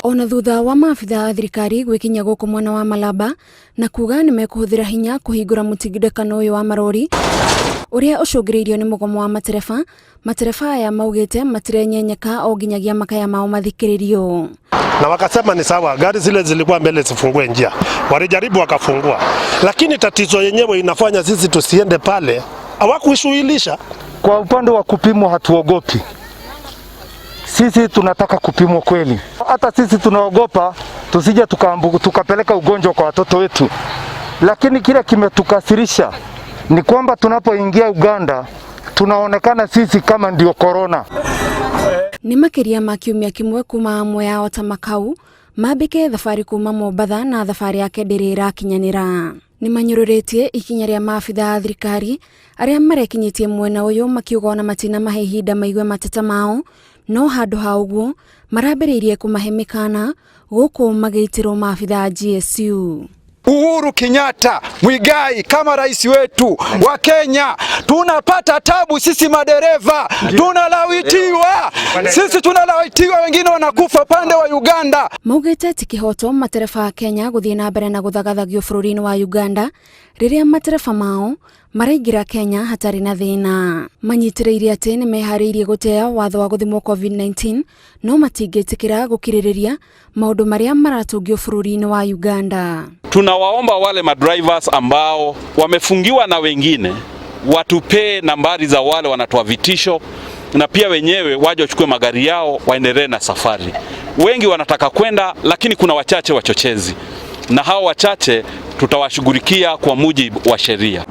Ona thutha wa maabitha a thirikari gwĩkinyia gũkũ mwena wa Malaba na kuga nĩ mekũhũthĩra hinya kũhingũra mũtigithũkano ũyũ wa marori ũrĩa ũcũngĩrĩirio nĩ mũgomo wa matereba, matereba aya maugĩte matirenyenyeka o nginyagia makaya mao mathikĩrĩrio. Na wakasema ni sawa, gari zile zilikuwa mbele zifungue njia. Walijaribu wakafungua, lakini tatizo yenyewe inafanya sisi tusiende pale, hawakuishuilisha. Kwa upande wa kupimwa hatuogopi. Sisi tunataka kupimwa kweli. Hata sisi tunaogopa tusije tukapeleka ugonjwa kwa watoto wetu, lakini kile kimetukasirisha ni kwamba tunapoingia Uganda tunaonekana sisi kama ndio corona. Nĩ makĩria ma kiumia kĩmwe kuma amwe ao ta Makau mambĩke thabarĩ kuma Mombatha na thabarĩ yake ndĩrĩ ĩrakinyanĩra. Nĩ manyũrũrĩtie ikinya rĩa maabitha a thirikari arĩa marekinyĩtie mwena ũyũ makiuga ona matinamahe ihinda maigue mateta mao, no handũ ha ũguo marambĩrĩirie kũmahe mĩkana gũkũ magĩitĩrwo maabitha a GSU. Uhuru Kenyatta Muigai kama rais wetu wa Kenya, tunapata tabu sisi madereva, tunalawitiwa sisi, tunalawitiwa, wengine wanakufa pande wa Uganda. Maugĩte ti kĩhoto matereba a Kenya gũthiĩ na mbere na gũthagathagio bũrũri-inĩ wa Uganda rĩrĩa matereba mao maraingĩra Kenya hatarĩ na thĩna. Manyitĩrĩire atĩ nĩ meharĩirie gũtea watho wa gũthimwo COVID-19 no matingĩtĩkĩra gũkirĩrĩria maũndũ marĩa maratũngio bũrũri-inĩ wa Uganda. Tunawaomba wale madrivers ambao wamefungiwa na wengine watupee nambari za wale wanatoa vitisho, na pia wenyewe waje wachukue magari yao waendelee na safari. Wengi wanataka kwenda, lakini kuna wachache wachochezi, na hao wachache tutawashughulikia kwa mujibu wa sheria.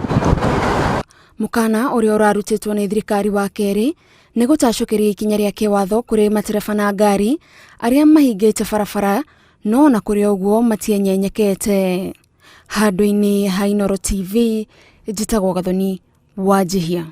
Mũkana ũrĩa ũrarutĩtwo nĩ thirikari wa kerĩ nĩ gũtacũkĩria ikinya rĩa kĩwatho kũrĩ matereba na ngari arĩa mahingĩte barabara, no ona kũrĩ ũguo matienyenyekete. Handũ-inĩ ha Inooro TV, njĩtagwo Gathoni Wanjihia.